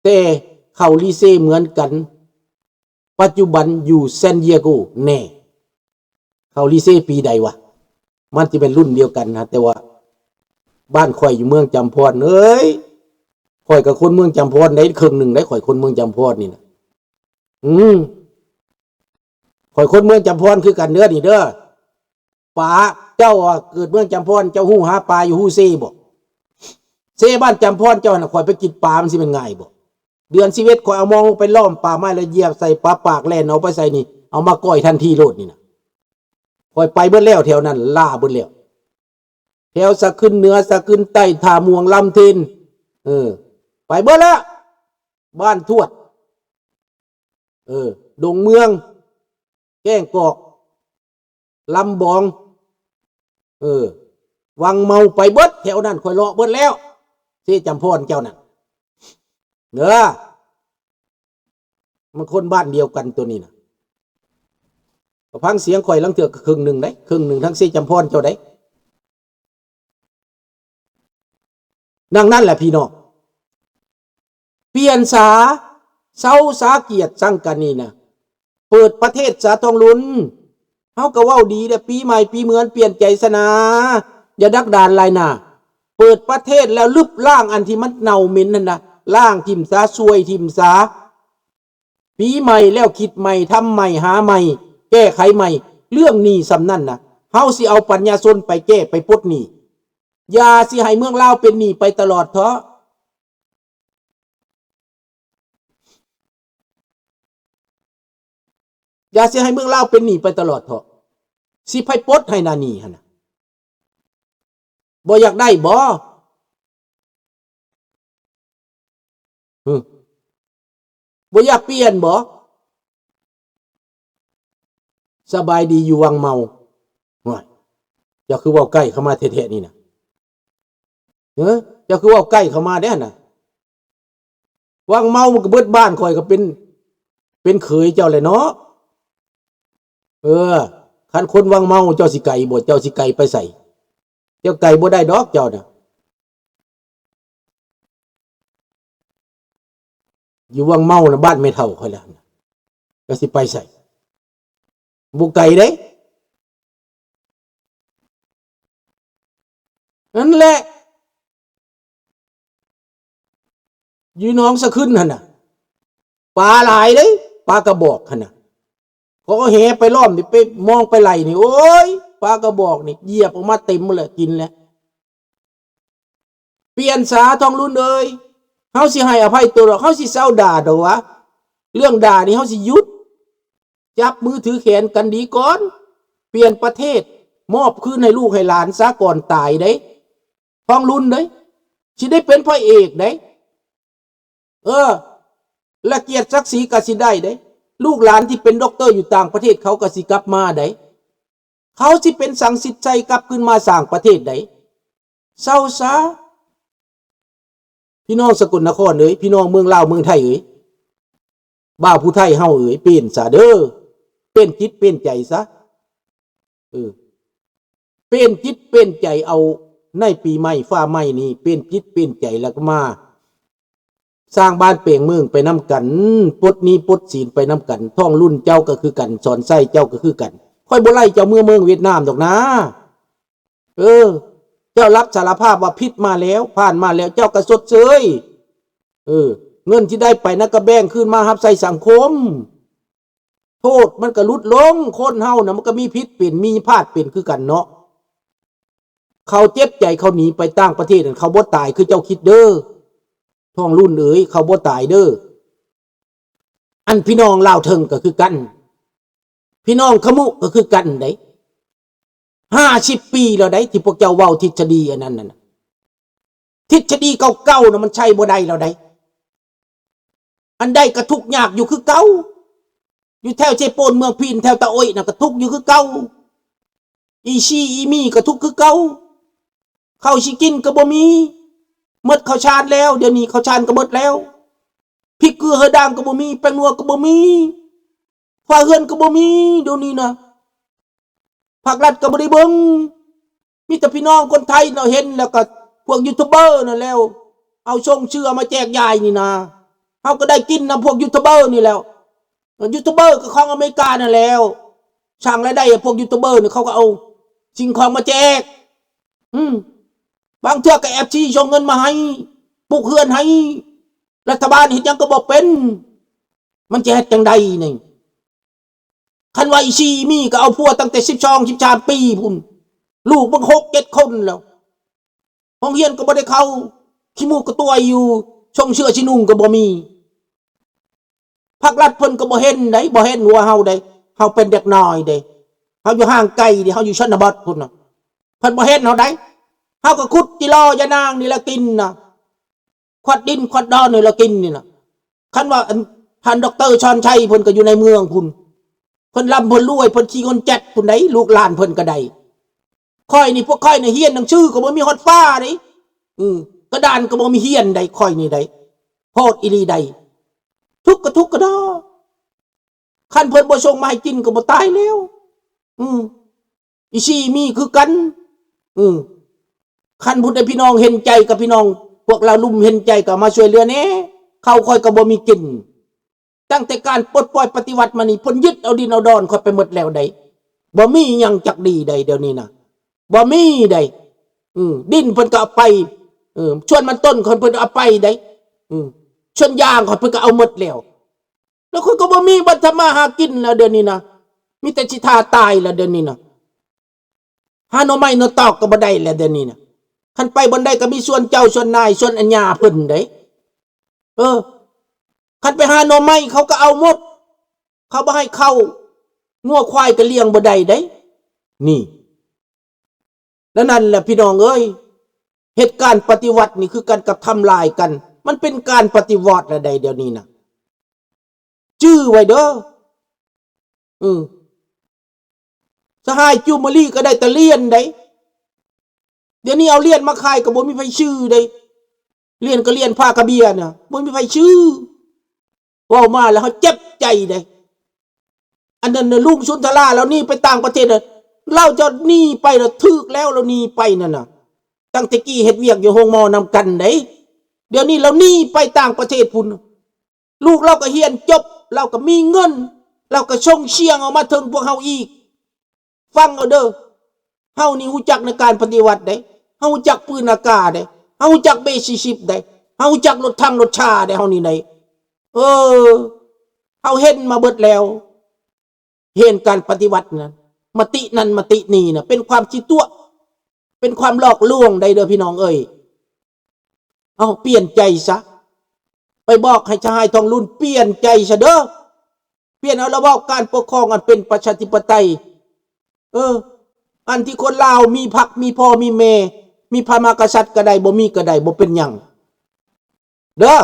ແຕ່ເຂົ້າລີເຊເໝືອນກັນ ປັດຈຸບັນຢູ່ແຊນດິເອໂກ. ແນ່ ເຂົ້າລີເຊປີໃດວະ? ມັນຊິແມ່ນລຸ້ນດຽວກັນນະ ແຕ່ວ່າບ້ານຂ້ອຍຢູ່ເມືອງຈຳພອນເອີຍ. ຂ້ອຍກໍຄົນເມືອງຈຳພອນໄດ໋ ເຄິ່ງໜຶ່ງໄດ໋ ຂ້ອຍຄົນເມືອງຈຳພອນນີ້ນະ. ອືມ ຂ້ອຍຄົນເມືອງຈຳພອນຄືກັນເດີນີ້ເດີ. ປາ ເຈົ້າເກີດເມືອງຈຳພອນ ເຈົ້າຮູ້ຫາປາຢູ່ ຮູ້ເຊບໍ່? ເຊບ້ານຈຳພອນເຈົ້າຫັ້ນນະ ຂ້ອຍໄປກິນປາ ມັນຊິແມ່ນງ່າຍບໍ່? ເດືອນສິບເອັດ ຂ້ອຍເອົາມອງລົງໄປລ້ອມປ່າໄມ້ ແລ້ວຢຽບໃສ່ປາປາກ ແລ່ນເອົາໄປໃສ່ນີ້ ເອົາມາກ້ອຍທັນທີໂລດນີ້ນະ. ຂ້ອຍໄປເບິດແລ້ວ ແຖວນັ້ນລ່າເບິດແລ້ວ ແຖວສະຂຶ້ນເໜືອ ສະຂຶ້ນໃຕ້ ທ່າມ່ວງ ລຳເທນ ເອີ ໄປເບິດແລ້ວ ບ້ານທວດ ເອີ ດົງເມືອງ ແກ້ງກອກ ລຳບອງ ເອີ ວັງເມົາ ໄປເບິດແຖວນັ້ນ ຂ້ອຍເລາະເບິດແລ້ວ ເຊຈຳພອນເຈົ້ານັ້ນເດີ. ມັນຄົນບ້ານດຽວກັນໂຕນີ້ນະ ກໍຟັງສຽງຂ້ອຍ ລາງເທື່ອກໍເຄິ່ງໜຶ່ງໄດ໋ ເຄິ່ງໜຶ່ງທັງເຊຈຳພອນເຈົ້າໄດ໋. ດັ່ງນັ້ນແຫຼະພີ່ນ້ອງ ປ່ຽນສາ ເຊົາສາກຽດຊັງກັນນີ້ນະ ເປີດປະເທດສາ ທອງລຸນ. ເຮົາກໍເວົ້າດີແຫຼະ ປີໃໝ່ປີເໝືອນ ປ່ຽນໃຈຊະນາ ຢ່າດັກດານຫຼາຍນາ. ເປີດປະເທດແລ້ວລຶບລ້າງອັນທີ່ມັນເນົ່າເໝັນຫັ້ນນະ ລ້າງຖິ້ມຊະ ຊ່ວຍຖິ້ມຊະ. ປີໃໝ່ແລ້ວຄິດໃໝ່ ທຳໃໝ່ ຫາໃໝ່ ແກ້ໄຂໃໝ່. ເລື່ອງໜີ້ສ່ຳນັ້ນນະ ເຮົາຊິເອົາປັນຍາຊົນໄປແກ້ໄປປົດໜີ້. ຢ່າຊິໃຫ້ເມືອງລາວເປັນໜີ້ໄປຕະຫຼອດເທາະ. ຢ່າຊິໃຫ້ເມືອງລາວເປັນໜີ້ໄປຕະຫຼອດເທາະ. ຊິໃຜປົດໃຫ້ນະ ໜີ້ຫັ້ນນະ? ບໍ່ຢາກໄດ້ບໍ່? ຫຶ? ບໍ່ຢາກປ່ຽນບໍ່? ສະບາຍດີຢູ່ວັງເມົາ. ໂອ້ຍ ເຈົ້າຄືເວົ້າໃກ້ເຂົ້າມາແທ້ໆນີ້ນະ? ເອີ ເຈົ້າຄືເວົ້າໃກ້ເຂົ້າມາແທ້ຫັ້ນນະ? ວັງເມົາມັນກໍເບິດບ້ານ ຂ້ອຍກໍເປັນ ເປັນເຂີຍເຈົ້າແຫຼະເນາະ. ເອີ ຄັນຄົນວັງເມົາ ເຈົ້າຊິໄກບໍ່? ເຈົ້າຊິໄກໄປໃສ? ເຈົ້າໄກບໍ່ໄດ້ດອກເຈົ້ານະ. ຢູ່ວັງເມົານະ ບ້ານແມ່ເຖົ້າຂ້ອຍແຫຼະ ເຈົ້າຊິໄປໃສ? ບໍ່ໄກເດ້. ນັ້ນແຫຼະ ຢູ່ໜອງສະຂຶ້ນຫັ້ນນະ ປາຫຼາຍເດ້ ປາກະບອກຫັ້ນນະ. ເຂົາເອົາແຫໄປລ້ອມນີ້ ໄປມອງໄປໄລ່ນີ້ ໂອ້ຍ ປາກະບອກນີ້ ຢຽບອອກມາເຕັມໝົດແຫຼະ ກິນແຫຼະ. ປ່ຽນສາ ທອງລຸນເອີຍ, ເຮົາຊິໃຫ້ອະໄພໂຕດອກ, ເຮົາຊິເຊົາດ່າດອກວະ. ເລື່ອງດ່ານີ້ເຮົາຊິຢຸດ, ຈັບມືຖືແຂນກັນດີກ່ອນ, ປ່ຽນປະເທດ, ມອບຄືນໃຫ້ລູກໃຫ້ຫຼານຊະ ກ່ອນຕາຍເດ້ ທອງລຸນເດ້, ຊິໄດ້ເປັນພະເອກເດ້. ເອີ ແລະ ກຽດສັກສີກໍຊິໄດ້ເດ້. ລູກຫຼານທີ່ເປັນດັອກເຕີຢູ່ຕ່າງປະເທດ ເຂົາກໍຊິກັບມາໄດ້. ເຂົາຊິເປັນສັງສິດໄຊກັບຄືນມາສ້າງປະເທດໃດ. ເຊົາຊະ ພີ່ນ້ອງສະກົນນະຄອນເອີຍ, ພີ່ນ້ອງເມືອງລາວເມືອງໄທເອີຍ, ບ່າວຜູ້ໄທເຮົາເອີຍ, ປ່ຽນຊະເດີ, ປ່ຽນຈິດປ່ຽນໃຈຊະ. ເອີ ປ່ຽນຈິດປ່ຽນໃຈເອົາໃນປີໃໝ່ຟ້າໃໝ່ນີ້, ປ່ຽນຈິດປ່ຽນໃຈແລ້ວກໍມາ ສ້າງບ້ານແປງເມືອງໄປນຳກັນ, ປົດໜີ້ປົດສິນໄປນຳກັນ. ທອງລຸນເຈົ້າກໍຄືກັນ, ສອນໄຊເຈົ້າກໍຄືກັນ. ຂ້ອຍບໍ່ໄລ່ເຈົ້າເມືອເມືອງຫວຽດນາມດອກນາ. ເອີ ເຈົ້າຮັບສາລະພາບວ່າຜິດມາແລ້ວ, ຜ່ານມາແລ້ວ, ເຈົ້າກໍຊົດເຊີຍ. ເອີ ເງິນທີ່ໄດ້ໄປນັ້ນກໍແບ່ງຄືນມາຮັບໃຊ້ສັງຄົມ. ໂທດມັນກໍຫຼຸດລົງ, ຄົນເຮົານະມັນກໍມີຜິດເປັນ, ມີພາດເປັນຄືກັນເນາະ. ເຂົາເຈັບໃຈ, ເຂົາໜີໄປຕ່າງປະເທດນັ້ນ, ເຂົາບໍ່ຕາຍຄືເຈົ້າຄິດເດີ ທອງລຸນເອີຍ, ເຂົາບໍ່ຕາຍເດີ. ອັນພີ່ນ້ອງລາວເທິງກໍຄືກັນ, ພີ່ນ້ອງຂະມຸກໍຄືກັນເດ້. ຫ້າສິບປີແລ້ວໃດ໋ ທີ່ພວກເຈົ້າເວົ້າທິດສະດີອັນນັ້ນນະ, ທິດສະດີເກົ່າໆນະ ມັນໃຊ້ບໍ່ໄດ້ແລ້ວໃດ໋. ອັນໃດກໍທຸກຍາກຢູ່ຄືເກົ່າ, ຢູ່ແຖວເຊໂປນ ເມືອງພີນ ແຖວຕາໂອ້ຍນະ ກໍທຸກຢູ່ຄືເກົ່າ, ອີຊີອີມີກໍທຸກຄືເກົ່າ. ເຂົ້າຊິກິນກໍບໍ່ມີ, ໝົດເຂົ້າສານແລ້ວ, ດຽວນີ້ເຂົ້າສານກໍໝົດແລ້ວ. ພິກເກືອເຫືອດ່າງກໍບໍ່ມີ, ແປ້ງນົວກໍບໍ່ມີ, ຝາເຮືອນກໍບໍ່ມີ. ດຽວນີ້ນະ ພາກລັດກໍບໍ່ໄດ້ເບິ່ງ, ມີແຕ່ພີ່ນ້ອງຄົນໄທເນາະ ເຫັນແລ້ວກໍພວກຢູທູບເບີນັ້ນແລ້ວ ເອົາສົ່ງເຊື້ອມາແຈກຢາຍນີ້ນາ. ເຮົາກໍໄດ້ກິນນຳພວກຢູທູບເບີນີ້ແລ້ວ. ຢູທູບເບີກໍຂອງອາເມລິການັ້ນແລ້ວ. ສ້າງລາຍໄດ້ໃຫ້ພວກຢູທູບເບີນີ້ ເຂົາກໍເອົາສິ່ງຂອງມາແຈກ. ອືມ ບາງເທື່ອກໍເອັຟຊີສົ່ງເງິນມາໃຫ້, ປຸກເຮືອນໃຫ້. ລັດຖະບານເຮັດຫຍັງກໍບໍ່ເປັນ. ມັນຈະເຮັດຈັ່ງໃດນີ້? ຄັນວ່າອີຊີມີກໍເອົາຜົວຕັ້ງແຕ່ສິບສອງ ສິບສາມປີພຸ້ນ. ລູກເບິ່ງຫົກເຈັດຄົນແລ້ວ. ໂຮງຮຽນກໍບໍ່ໄດ້ເຂົ້າ, ຂີ້ມູກກະຕ້ວຍຢູ່, ຊົງເສື້ອຊິນຸ່ງກໍບໍ່ມີ. ພາກລັດເພິ່ນກໍບໍ່ເຫັນໃດ, ບໍ່ເຫັນຫົວເຮົາໃດ. ເຮົາເປັນເດັກນ້ອຍເດ, ເຮົາຢູ່ຫ່າງໄກເດ, ເຮົາຢູ່ຊົນນະບົດພຸ້ນນະ. ເພິ່ນບໍ່ເຫັນເຮົາໃດ. ເຮົາກໍຂຸດຈິລໍຢານາງນີ້ລະກິນນະ, ຂວັດດິນຂວັດດອນນີ້ລະກິນນີ້ນະ. ຄັນວ່າອັນ ທ່ານດັອກເຕີ ຊອນໄຊ ເພິ່ນກໍຢູ່ໃນເມືອງພຸ້ນ, ເພິ່ນລ່ຳເພິ່ນລວຍ, ເພິ່ນຂີ່ຮອນແຈັກພຸ້ນໃດ, ລູກຫຼານເພິ່ນກໍໄດ້. ຂ້ອຍນີ້ ພວກຂ້ອຍນີ້ຮຽນໜັງສືກໍບໍ່ມີຮອດຝາເດ້. ອື ກະດານກໍບໍ່ມີຮຽນໃດ, ຂ້ອຍນີ້ໃດ, ໂພດອີ່ຫຼີໃດ. ທຸກກະທຸກກະດໍ. ຄັນເພິ່ນບໍ່ສົ່ງມາໃຫ້ກິນກໍບໍ່ຕາຍແລ້ວ. ອື ອີຊີມີຄືກັນ. ອື ຄັນຜູ້ໃດ ພີ່ນ້ອງເຫັນໃຈກັບພີ່ນ້ອງ ພວກລາວລຸ່ມເຫັນໃຈກໍມາຊ່ວຍເຫຼືອແດ່. ເຂົ້າຂ້ອຍກໍບໍ່ມີກິນ. ຕັ້ງແຕ່ການປົດປ່ອຍປະຕິວັດມານີ້ ເພິ່ນຍຶດເອົາດິນເອົາດອນຂ້ອຍໄປໝົດແລ້ວໃດ. ບໍ່ມີຫຍັງຈັກດີໃດ ດຽວນີ້ນະ, ບໍ່ມີໃດ. ອື ດິນເພິ່ນກໍເອົາໄປ, ເອີ ສວນມັນຕົ້ນເພິ່ນ ເພິ່ນເອົາໄປໃດ. ອື ສວນຢາງຂ້ອຍເພິ່ນກໍເອົາໝົດແລ້ວ. ແລ້ວຂ້ອຍກໍບໍ່ມີບ່ອນທຳມາຫາກິນແລ້ວ ດຽວນີ້ນະ, ມີແຕ່ຊິຖ້າຕາຍແລ້ວ ດຽວນີ້ນະ. ຫາໜໍ່ໄມ້ໜໍ່ຕອກກໍບໍ່ໄດ້ແລ້ວ ດຽວນີ້ນະ. ຄັນໄປບ່ອນໃດກໍມີສວນເຈົ້າ ສວນນາຍ ສວນອັນຍາເພິ່ນເດ້. ເອີ ຄັນໄປຫາໜໍ່ໄມ້ ເຂົາກໍເອົາໝົດ, ເຂົາບໍ່ໃຫ້ເຂົ້າ, ງົວຄວາຍກໍລ້ຽງບໍ່ໄດ້ເດ້. ນີ້ ແລະນັ້ນແຫຼະ ພີ່ນ້ອງເອີຍ, ເຫດການປະຕິວັດນີ້ຄືກັນກັບທຳລາຍກັນ. ມັນເປັນການປະຕິວັດລະໃດ ດຽວນີ້ນະ. ຈື່ໄວ້ເດີ. ອື ສະຫາຍຈູມມະລີກໍໄດ້ແຕ່ຫຼຽນໃດ. ດຽວນີ້ເອົາຫຼຽນມາຂາຍກໍບໍ່ມີໃຜຊື້ໃດ. ຫຼຽນກໍຫຼຽນຜ້າກະເບຍນະ, ບໍ່ມີໃຜຊື້. ເວົ້າມາແລ້ວເຮົາເຈັບໃຈໃດ. ອັນນັ້ນນະ ລຸງສຸນທະລາລາວໜີໄປຕ່າງປະເທດ, ລາວຈະໜີໄປລະຖືກແລ້ວ, ລາວໜີໄປນັ້ນນະ. ຕັ້ງແຕ່ກີ້ເຮັດວຽກຢູ່ໂຮງໝໍນຳກັນໃດ. ດຽວນີ້ລາວໜີໄປຕ່າງປະເທດພຸ້ນ. ລູກລາວກໍຮຽນຈົບ, ລາວກໍມີເງິນ, ລາວກໍສົ່ງສຽງອອກມາເຖິງພວກເຮົາອີກ. ຟັງເອົາເດີ, ເຮົານີ້ຮູ້ຈັກໃນການປະຕິວັດເດ້, ເຮົາຮູ້ຈັກປືນອາກາດເດ້, ເຮົາຮູ້ຈັກເບສີ່ສິບເດ້, ເຮົາຮູ້ຈັກລົດຖັງລົດຊາເດ້, ເຮົານີ້ໄດ້. ເອີ, ເຮົາເຫັນມາເບິດແລ້ວ. ເຫັນການປະຕິວັດນັ້ນ, ມະຕິນັ້ນມະຕິນີ້ນະ ເປັນຄວາມຂີ້ຕົວະ, ເປັນຄວາມຫຼອກລວງໄດ້ເດີພີ່ນ້ອງເອີຍ. ເອົາ, ປ່ຽນໃຈຊະ, ໄປບອກໃຫ້ສະຫາຍທອງລຸນປ່ຽນໃຈຊະເດີ. ປ່ຽນເອົາລະບອບການປົກຄອງອັນເປັນປະຊາທິປະໄຕ. ເອີ, ອັນທີ່ຄົນລາວມີພັກ, ມີພໍ່, ມີແມ່, ມີພະມະຫາກະສັດກໍໄດ້, ບໍ່ມີກໍໄດ້, ບໍ່ເປັນຫຍັງ. ເດີ,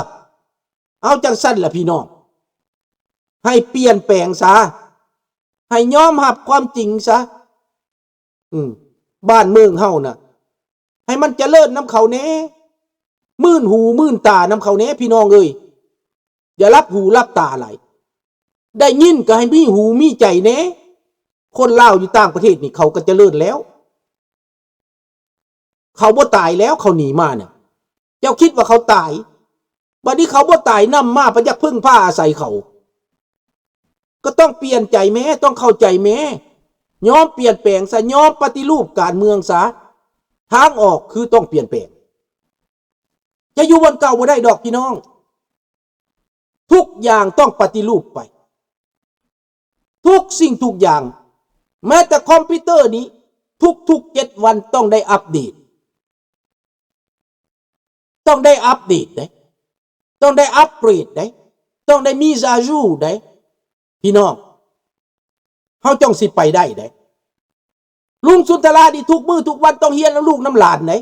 ເອົາຈັ່ງຊັ້ນລະພີ່ນ້ອງ, ໃຫ້ປ່ຽນແປງຊະ, ໃຫ້ຍອມຮັບຄວາມຈິງຊະ. ອືມ, ບ້ານເມືອງເຮົານະ, ໃຫ້ມັນຈະເລີນນຳເຂົາແດ່, ມື່ນຫູມື່ນຕານຳເຂົາແດ່ພີ່ນ້ອງເອີຍ. ຢ່າຫຼັບຫູຫຼັບຕາຫຼາຍ, ໄດ້ຍິນກໍໃຫ້ມີຫູມີໃຈແດ່. ຄົນລາວຢູ່ຕ່າງປະເທດນີ້ ເຂົາກໍຈະເລີນແລ້ວ. ເຂົາບໍ່ຕາຍແລ້ວ, ເຂົາໜີມານະ. ເຈົ້າຄິດວ່າເຂົາຕາຍ? ບັດນີ້ເຂົາບໍ່ຕາຍ, ນຳມາ ເພິ່ນຢາກເພິ່ງພາອາໄສເຂົາ. ກໍຕ້ອງປ່ຽນໃຈແມ້, ຕ້ອງເຂົ້າໃຈແມ້. ຍອມປ່ຽນແປງຊະ, ຍອມປະຕິຮູບການເມືອງຊະ. ທາງອອກຄືຕ້ອງປ່ຽນແປງ. ຈະຢູ່ບ່ອນເກົ່າບໍ່ໄດ້ດອກພີ່ນ້ອງ. ທຸກຢ່າງຕ້ອງປະຕິຮູບໄປ. ທຸກສິ່ງທຸກຢ່າງ, ແມ້ແຕ່ຄອມພິວເຕີນີ້, ທຸກໆເຈັດວັນຕ້ອງໄດ້ອັບເດດ, ຕ້ອງໄດ້ອັບເດດເດ້, ຕ້ອງໄດ້ອັບເກຣດເດ້, ຕ້ອງໄດ້ມີອາຍຸເດ້ ພີ່ນ້ອງ, ເຮົາຈັ່ງຊິໄປໄດ້ເດ້. ລຸງສຸນທະລານີ້ທຸກມື້ທຸກວັນຕ້ອງຮຽນນຳລູກນຳຫຼານເດ້.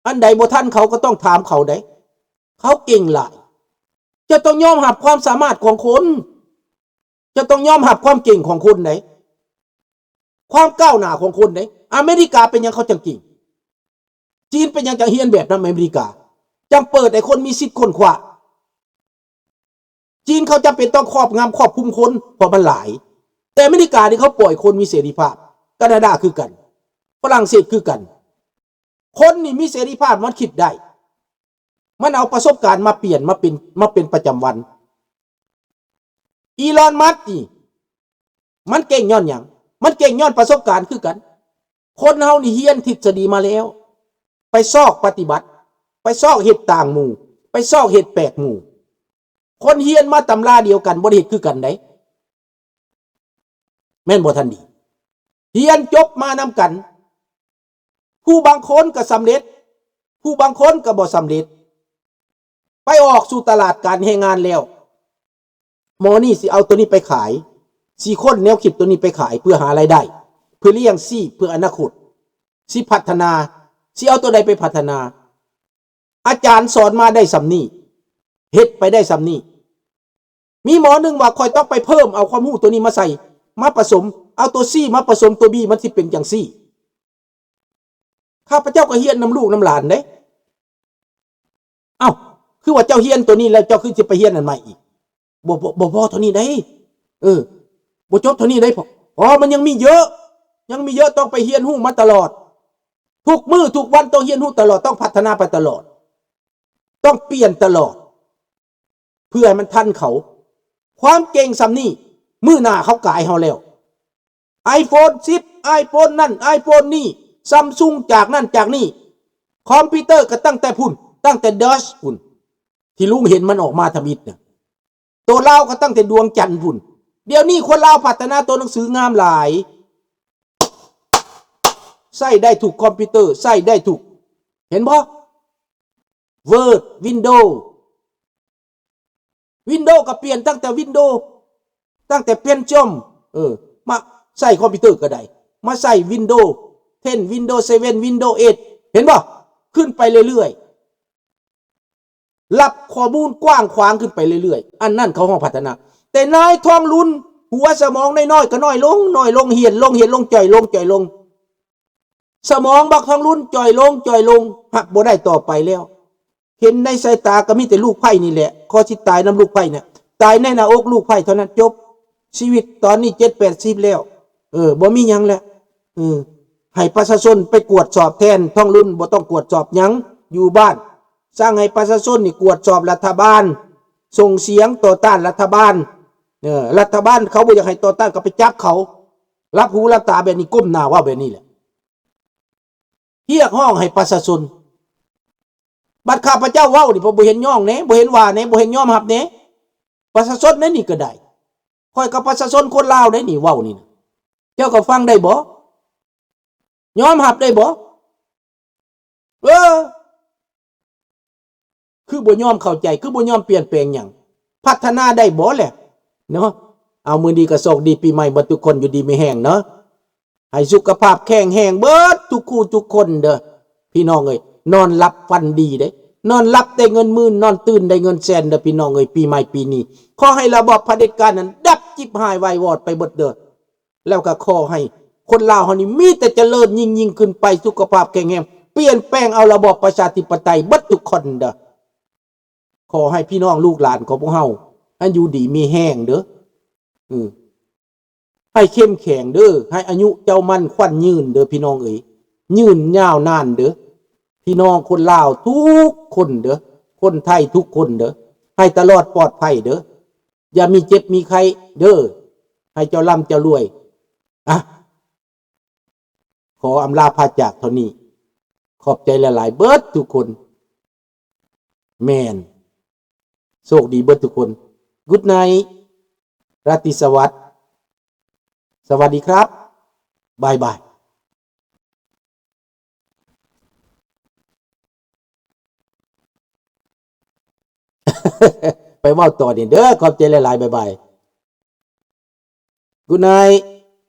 ອັນໃດບໍ່ທັນເຂົາກໍຕ້ອງຖາມເຂົາເດ້. ເຂົາເກັ່ງຫຼາຍ. ເຈົ້າຕ້ອງຍອມຮັບຄວາມສາມາດຂອງຄົນ. ເຈົ້າຕ້ອງຍອມຮັບຄວາມເກັ່ງຂອງຄົນເດ້. ຄວາມກ້າວໜ້າຂອງຄົນເດ້. ອາເມລິກາເປັນຫຍັງເຂົາຈັ່ງເກັ່ງ? ຈີນເປັນຫຍັງຈັ່ງຮຽນແບບນຳອາເມລິກາ? ຈັ່ງເປີດໃຫ້ຄົນມີສິດຄົ້ນຄວ້າ. ຈີນເຂົາຈຳເປັນຕ້ອງຄອບງຳຄອບຄຸມຄົນ ເພາະມັນຫຼາຍ. ແຕ່ອາເມລິການີ້ເຂົາປ່ອຍຄົນມີເສລີພາບ. ການາດາຄືກັນ. ຝຣັ່ງເສດຄືກັນ. ຄົນນີ້ມີເສລີພາບ ມັນຄິດໄດ້. ມັນເອົາປະສົບການມາປ່ຽນ ມາເປັນ ມາເປັນປະຈຳວັນ. ອີລອນ ມັສກ໌ນີ້ ມັນເກັ່ງຍ້ອນຫຍັງ? ມັນເກັ່ງຍ້ອນປະສົບການຄືກັນ. ຄົນເຮົານີ້ຮຽນທິດສະດີມາແລ້ວ ໄປຊອກປະຕິບັດ ໄປຊອກເຮັດຕ່າງໝູ່ ໄປຊອກເຮັດແປກໝູ່. ຄົນຮຽນມາຕຳລາດຽວກັນ ບໍ່ໄດ້ເຮັດຄືກັນໃດ. ແມ່ນບໍ່ ທ່ານດີ? ຮຽນຈົບມານຳກັນ ຜູ້ບາງຄົນກໍສຳເລັດ ຜູ້ບາງຄົນກໍບໍ່ສຳເລັດ ໄປອອກສູ່ຕະຫຼາດການແຮງງານແລ້ວ ໝໍນີ້ຊິເອົາໂຕນີ້ໄປຂາຍ ຊິຄົ້ນແນວຄິດໂຕນີ້ໄປຂາຍ ເພື່ອຫາລາຍໄດ້ ເພື່ອລ້ຽງຊີບ ເພື່ອອະນາຄົດ ຊິພັດທະນາ ຊິເອົາໂຕໃດໄປພັດທະນາ. ອາຈານສອນມາໄດ້ສ່ຳນີ້ ເຮັດໄປໄດ້ສ່ຳນີ້. ມີໝໍໜຶ່ງວ່າ ຂ້ອຍຕ້ອງໄປເພີ່ມເອົາຄວາມຮູ້ໂຕນີ້ມາໃສ່ ມາປະສົມ ເອົາໂຕ C ມາປະສົມໂຕ B ມັນຊິເປັນຈັ່ງຊີ້. ຂ້າພະເຈົ້າກໍຮຽນນຳລູກນຳຫຼານເດ້. ເອົ້າ ຄືວ່າເຈົ້າຮຽນໂຕນີ້ແລ້ວ ເຈົ້າຄືຊິໄປຮຽນອັນໃໝ່ອີກ? ບໍ່ ບໍ່ ບໍ່ພໍເທົ່ານີ້ໃດ. ເອີ ບໍ່ຈົບເທົ່ານີ້ໃດ. ອໍ ມັນຍັງມີເຍອະ ຍັງມີເຍອະ ຕ້ອງໄປຮຽນຮູ້ມາຕະຫຼອດ. ທຸກມື້ທຸກວັນຕ້ອງຮຽນຮູ້ຕະຫຼອດ ຕ້ອງພັດທະນາໄປຕະຫຼອດ ຕ້ອງປ່ຽນຕະຫຼອດ ເພື່ອໃຫ້ມັນທັນເຂົາ. ຄວາມເກັ່ງສ່ຳນີ້ ມື້ໜ້າເຂົາກາຍເຮົາແລ້ວ. ໄອໂຟນສິບ ໄອໂຟນນັ້ນ ໄອໂຟນນີ້ ຊຳຊຸງ ຈາກນັ້ນຈາກນີ້ ຄອມພິວເຕີກໍຕັ້ງແຕ່ພຸ້ນ ຕັ້ງແຕ່ດອສພຸ້ນ ທີ່ລຸງເຫັນມັນອອກມາທຳອິດນະ. ໂຕລາວກໍຕັ້ງແຕ່ດວງຈັນພຸ້ນ. ດຽວນີ້ຄົນລາວພັດທະນາໂຕໜັງສືງາມຫຼາຍ ໃຊ້ໄດ້ທຸກຄອມພິວເຕີ ໃຊ້ໄດ້ທຸກ ເຫັນບໍ່? ເວີດ ວິນໂດ ວິນໂດກໍປ່ຽນຕັ້ງແຕ່ວິນໂດ ຕັ້ງແຕ່ເປນຈຽມ ເອີ ມາໃຊ້ຄອມພິວເຕີກໍໄດ້ ມາໃຊ້ວິນໂດເທັນ ວິນໂດເຊເວັນ ວິນໂດເອດ ເຫັນບໍ່? ຂຶ້ນໄປເລື້ອຍໆ ຮັບຂໍ້ມູນກວ້າງຂວາງຂຶ້ນໄປເລື້ອຍໆ ອັນນັ້ນເຂົາຮ້ອງພັດທະນາ. ແຕ່ນາຍທອງລຸນ ຫົວສະໝອງນ້ອຍໆກໍນ້ອຍລົງ ນ້ອຍລົງ ຫຽນລົງ ຫຽນລົງ ຈ່ອຍລົງ ຈ່ອຍລົງ ສະໝອງບັກທອງລຸນຈ່ອຍລົງ ຈ່ອຍລົງ ຮັບບໍ່ໄດ້ຕໍ່ໄປແລ້ວ. ເຫັນໃນສາຍຕາກໍມີແຕ່ລູກໃພ້ນີ້ແຫຼະ ຂໍຊິຕາຍນຳລູກໃພ້ນະ ຕາຍໃນໜ້າອົກລູກໃພ້ເທົ່ານັ້ນ ຈົບ. ຊີວິດຕອນນີ້ເຈັດແປດສິບແລ້ວ ເອີ ບໍ່ມີຫຍັງແລ້ວ ເອີ ໃຫ້ປະຊາຊົນໄປກວດສອບແທນ ທອງລຸນບໍ່ຕ້ອງກວດສອບຫຍັງ ຢູ່ບ້ານ ສັ່ງໃຫ້ປະຊາຊົນນີ້ກວດສອບລັດຖະບານ ສົ່ງສຽງຕໍ່ຕ້ານລັດຖະບານ ເອີ ລັດຖະບານເຂົາບໍ່ຢາກໃຫ້ຕໍ່ຕ້ານກໍໄປຈັບເຂົາ ຫຼັບຫູຫຼັບຕາແບບນີ້ ກົ້ມໜ້າເວົ້າແບບນີ້ແຫຼະ. ຮຽກຮ້ອງໃຫ້ປະຊາຊົນ ບັດຂ້າພະເຈົ້າເວົ້ານີ້ ບໍ່ເຫັນຍ້ອງແດ່ ບໍ່ເຫັນວ່າແດ່ ບໍ່ເຫັນຍອມຮັບແດ່ ປະຊາຊົນໃນນີ້ກໍໄດ້ ຂ້ອຍກໍປະຊາຊົນຄົນລາວໄດ໋ນີ້ ເວົ້ານີ້ນະ ເຈົ້າກໍຟັງໄດ້ບໍ່? ຍອມຮັບໄດ້ບໍ່? ເອີ ຄືບໍ່ຍອມເຂົ້າໃຈ ຄືບໍ່ຍອມປ່ຽນແປງຫຍັງ ພັດທະນາໄດ້ບໍ່ແຫຼະເນາະ? ເອົາ ມື້ນີ້ກໍໂຊກດີປີໃໝ່ເບິດທຸກຄົນ ຢູ່ດີມີແຮງເນາະ ໃຫ້ສຸຂະພາບແຂງແຮງເບິດທຸກຄູ່ທຸກຄົນເດີ ພີ່ນ້ອງເອີຍ. ນອນຫຼັບຝັນດີເດ້ ນອນຫຼັບໄດ້ເງິນໝື່ນ ນອນຕື່ນໄດ້ເງິນແສນເດີ ພີ່ນ້ອງເອີຍ. ປີໃໝ່ປີນີ້ ຂໍໃຫ້ລະບອບຜະເດັດການນັ້ນດັບຈິບຫາຍວາຍວອດໄປເບິດເດີ. ແລ້ວກໍຂໍໃຫ້ຄົນລາວເຮົານີ້ມີແຕ່ຈະເລີນຍິ່ງໆຂຶ້ນໄປ ສຸຂະພາບແຂງແຮງ ປ່ຽນແປງເອົາລະບອບປະຊາທິປະໄຕເບິດທຸກຄົນເດີ. ຂໍໃຫ້ພີ່ນ້ອງລູກຫຼານຂອງພວກເຮົາໃຫ້ຢູ່ດີມີແຮງເດີ ອື ໃຫ້ເຂັ້ມແຂງເດີ ໃຫ້ອາຍຸເຈົ້າໝັ້ນຂວັນຍືນເດີ ພີ່ນ້ອງເອີຍ ຍືນຍາວນານເດີ ພີ່ນ້ອງຄົນລາວທຸກຄົນເດີ ຄົນໄທທຸກຄົນເດີ ໃຫ້ຕະຫຼອດປອດໄພເດີ ຢ່າມີເຈັບມີໄຂ້ເດີ ໃຫ້ເຈົ້າລ່ຳເຈົ້າລວຍ. ອ່ະ ຂໍອຳລາພາຈາກເທົ່ານີ້ ຂອບໃຈຫຼາຍໆເບິດທຸກຄົນ. ແມ່ນ ໂຊກດີເບິດທຸກຄົນ. Good night ລາຕີສະຫວັດ ສະຫວັດດີຄັບ ບາຍບາຍ. ໄປເວົ້າຕໍ່ນີ້ເດີ ຂອບໃຈຫຼາຍໆ ບາຍບາຍ. Good night.